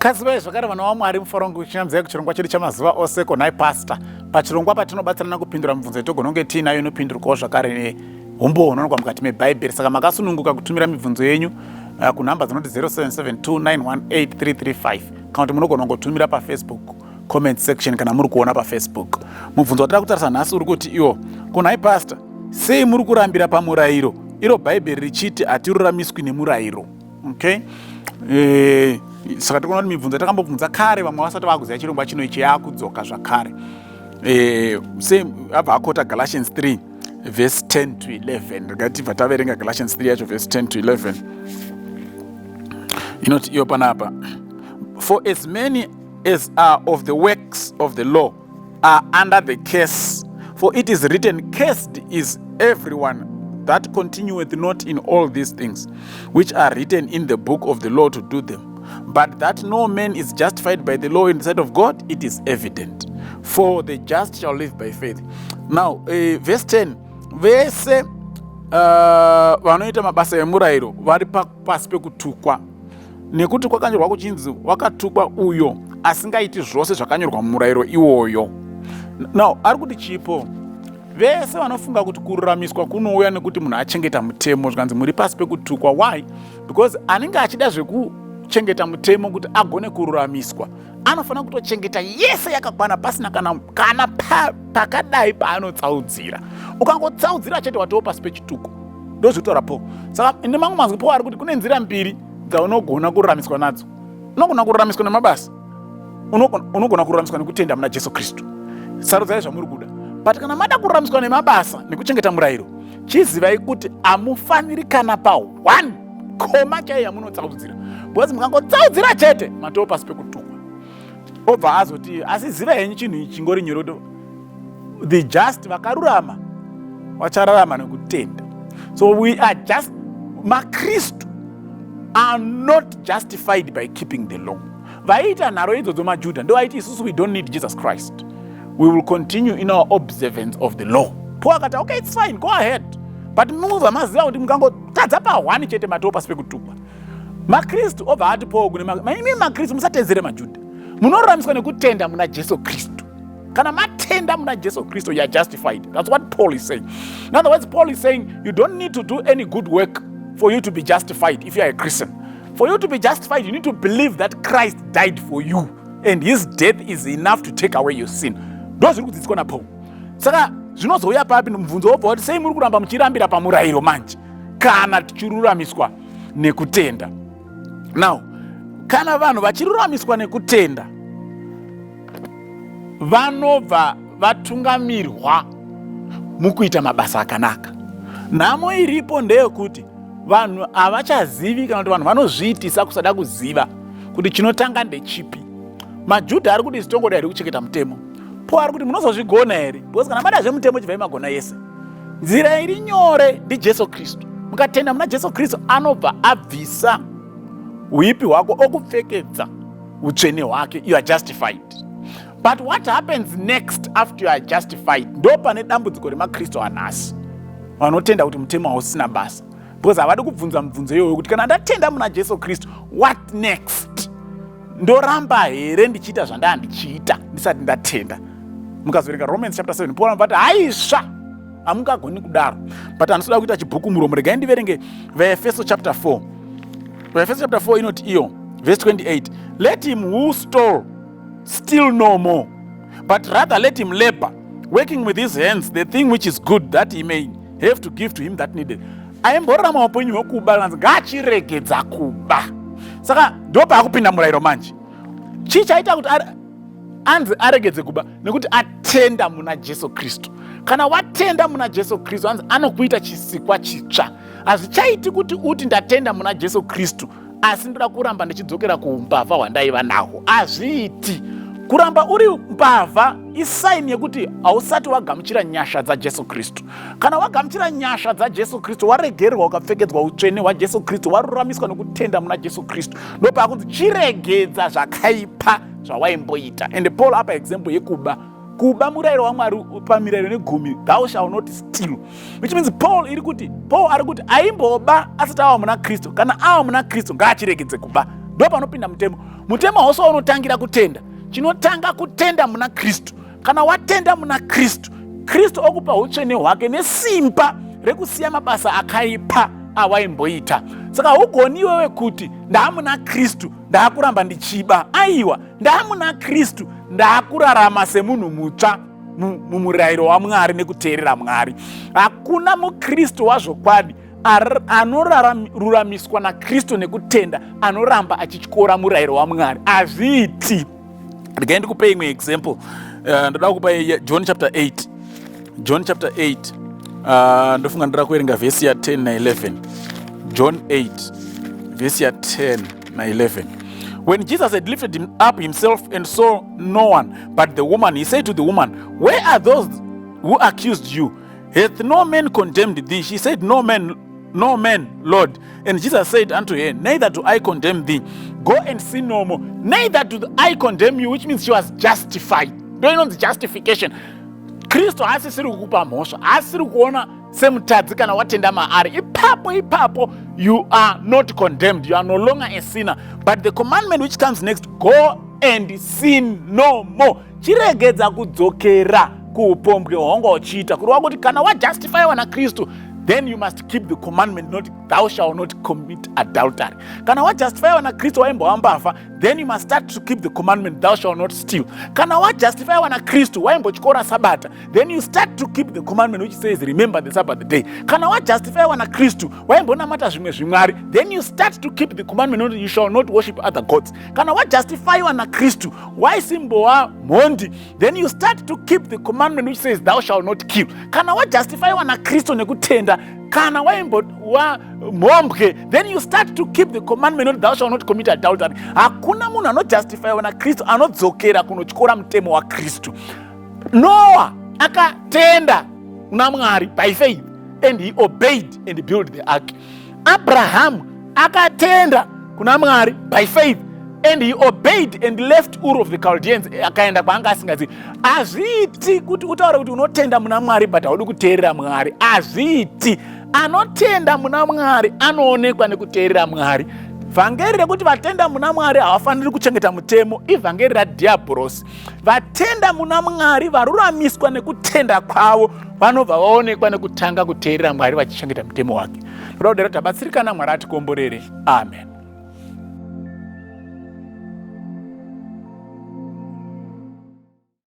Kazivai zvakare vana vaMwari, mufaro wangu uchinamzai kuchirongwa chedu chamazuva ose konhai pastor. Pachirongwa patinobatsirana kupindura mibvunzo yetogona kunge tiinayo inopindurwawo zvakare nehumbowo hunowanikwa mukati mebhaibheri. Saka makasununguka kutumira mibvunzo yenyu kunhamba dzinoti 0772918335 kana kuti munogona kungotumira pafacebook comment section kana muri kuona pafacebook. Mubvunzo watiri kutarisa nhasi uri kuti iwo kunhai pastor, sei muri kurambira pamurayiro iro bhaibheri richiti hatiruramiswi nemurayiro? Okay, saka tikuona kuti mibvunzo yatakambobvunza kare vamwe vasati vakuziva chirongwa chino ichi yaakudzoka zvakare. Same abva akota Galatians 3 verse 10 to 11. Regai tibva taverenga Galatians 3 yacho verse 10 to 11. Inoti iyo panapa, for as many as are of the works of the law are under the curse, for it is written, cursed is everyone that continueth not in all these things which are written in the book of the law to do them. But that no man is justified by the law in the sight of God, it is evident, for the just shall live by faith. Now, verse 10, vese vanoita mabasa emurayiro vari pasi pekutukwa, nekuti kwakanyorwa kuchinzi, wakatukwa uyo asingaiti zvose zvakanyorwa mumurayiro iwoyo. Now ari kuti chipo vese vanofunga kuti kururamiswa kunouya nekuti munhu achengeta mutemo, zvikanzi muri pasi pekutukwa. Why? Because anenge achida zvekuchengeta mutemo kuti agone kururamiswa anofanira kutochengeta yese yakakwana, pasina kana pakadai paanotsaudzira. Ukangotsaudzira chete, watova pasi pechituko. Ndozvitaura Paul. Saka nemamwe mazwi, Paul ari kuti kune nzira mbiri dzaunogona kururamiswa nadzo. Unogona kururamiswa nemabasa, unogona kururamiswa nekutenda muna Jesu Kristu. Sarudzai zvamuri kuda, but kana mada kururamiswa nemabasa nekuchengeta murayiro, chizivai kuti hamufaniri kana pa1 comma chaiyo yamunotsaudzira, because mukangotsaudzira chete, matoo pasi pekutukwa. Obva azoti, asi ziva henyu chinhu ichi chingori nyore, kuti the just, vakarurama, vachararama nekutenda. So we are just, makristu are not justified by keeping the law. Vaiita nharo idzodzo majudha, ndo vaiti isusu we don't need Jesus Christ, we will continue in our observance of the law. Paul akati, okay, it's fine, go ahead, but mubva maziva kuti mukangotadza pa1 chete, matoo pasi pekutukwa. Makristu obva ati Paul kune maimi makristu, musatedzere majudha, munoruramiswa nekutenda muna Jesu Kristu. Kana matenda muna Jesu Kristu, you are justified. That's what Paul is saying. In other words, Paul is saying you don't need to do any good work for you to be justified if you are a Christian. For you to be justified, you need to believe that Christ died for you and his death is enough to take away your sin. Ndo zviri kudzidziswa naPaul. Saka zvinozouya papi mubvunzo wobva kuti sei muri kuramba muchirambira pamurayiro manje kana tichiruramiswa nekutenda? Now, kana vanhu vachiruramiswa nekutenda, vanobva vatungamirwa mukuita mabasa akanaka. Nhamo iripo ndeyekuti vanhu havachazivi, kana kuti vanhu vanozviitisa kusada kuziva kuti chinotanga ndechipi. Majudha ari kuti zitongoda here kuchengeta mutemo? Po ari kuti munozozvigona here? Because kana mada zvemutemo, chibvai magona yese. Nzira iri nyore ndiJesu Kristu. Mukatenda muna Jesu Kristu, anobva abvisa uipi hwako, okupfekedza utsvene hwake. You are justified. But what happens next after you are justified? Ndo pane dambudziko remakristu anhasi vanotenda kuti mutemo hausina basa, because havadi kubvunza mubvunzo iyoyo kuti kana ndatenda muna Jesu Kristu, what next? Ndoramba here ndichiita zvandaa ndichiita ndisati ndatenda? Mukazoverenga Romans chapter 7, Paul anobva ati haisva, hamungagoni kudaro. But handisoda kuita chibhuku muromo, regai ndiverenge Vaefeso chapter 4. Vaefeso chapter 4 inoti iyo verse 28, let him who stole steal no more, but rather let him labor, working with his hands the thing which is good, that he may have to give to him that needed. Aimborarama upenyu hwekuba, kanzi ngaachiregedza kuba. Saka ndo paakupinda murayiro manje. Chii chaita kuti anzi aregedze kuba? Nekuti atenda muna Jesu Kristu. Kana watenda muna Jesu Kristu, anzi anokuita chisikwa chitsva. Hazvichaiti kuti uti ndatenda muna Jesu Kristu asi ndoda kuramba ndichidzokera kuumbavha hwandaiva nahwo. Hazviiti. Kuramba uri mbavha isign yekuti hausati wagamuchira nyasha dzaJesu Kristu. Kana wagamuchira nyasha dzaJesu Kristu, waregererwa, ukapfekedzwa utsvene hwaJesu Kristu, waruramiswa nekutenda muna Jesu Kristu, ndopaakunzi chiregedza zvakaipa zvawaimboita. And Paul apa example yekuba. Kuba murayiro waMwari pamirayiro negumi, thou shall not steal, which means Paul iri kuti, Paul ari kuti aimboba asati ava muna Kristu, kana ava muna Kristu ngaachiregedze kuba. Ndo panopinda mutemo. Mutemo hausi waunotangira kutenda. Chinotanga kutenda muna Kristu. Kana watenda muna Kristu, Kristu okupa utsvene hwake nesimba rekusiya mabasa akaipa awaimboita. Saka hugoni iwewe kuti ndaamuna Kristu ndaakuramba ndichiba. Aiwa, ndaamuna Kristu ndaakurarama semunhu mutsva mumurayiro waMwari nekuteerera Mwari. Hakuna muKristu wazvokwadi anoruramiswa naKristu nekutenda anoramba achityora murayiro waMwari. Hazviiti. Regai ndikupe imwe example. Ndoda kupa John chapter 8. John chapter 8. Ndofunga ndoda kuverenga vhesi ya 10 na 11. John 8 vhesi ya 10 na 11. When Jesus had lifted him up himself and saw no one but the woman, he said to the woman, "Where are those who accused you? Hath no man condemned thee?" She said, "No man, no man, Lord." And Jesus said unto her, "Neither do I condemn thee. Go and sin no more." Neither do I condemn you, which means she was justified. Ndo inonzi justification. Kristu haasisiri kukupa mhosva, haasiri kuona semutadzi kana watenda maari. Ipapo ipapo you are not condemned, you are no longer a sinner. But the commandment which comes next, go and sin no more. Chiregedza kudzokera kuupombwe hwawanga uchiita. Kureva kuti kana wajustifyiwa naKristu, then you must keep the commandment, not thou shall not commit adultery. Kana wajustifyiwa naKristu waimbova mbavha, then you must start to keep the commandment, thou shall not steal. Kana wajustifyiwa naKristu waimbotyora Sabata, then you start to keep the commandment which says, remember the Sabbath day. Kana wajustifyiwa naKristu waimbonamata zvimwe zvimwari, then you start to keep the commandment, not you shall not worship other gods. Kana wajustifyiwa naKristu waisimbova mhondi, then you start to keep the commandment which says, thou shall not kill. Kana wajustifyiwa naKristu nekutenda, kana waimbova mhombwe, then you start to keep the commandment, not thou shall not commit adultery. Hakuna munhu anojustifyiwa naKristu anodzokera kunotyora mutemo waKristu. Noah akatenda kuna Mwari by faith and he obeyed and built the ark. Abraham akatenda kuna Mwari by faith and he obeyed and left Ur of the Chaldeans, akaenda kwaanga asingazivi. Hazviiti kuti utaure kuti unotenda muna Mwari but haudi kuteerera Mwari. Hazviiti. Anotenda muna Mwari anoonekwa nekuteerera Mwari. Vhangeri rekuti vatenda muna Mwari havafaniri kuchengeta mutemo ivhangeri radhiabhorosi. Vatenda muna Mwari varuramiswa nekutenda kwavo vanobva vaonekwa nekutanga kuteerera Mwari vachichengeta mutemo wake. Ndoda kudero tabatsirikana. Mwari atikomborere. Amen.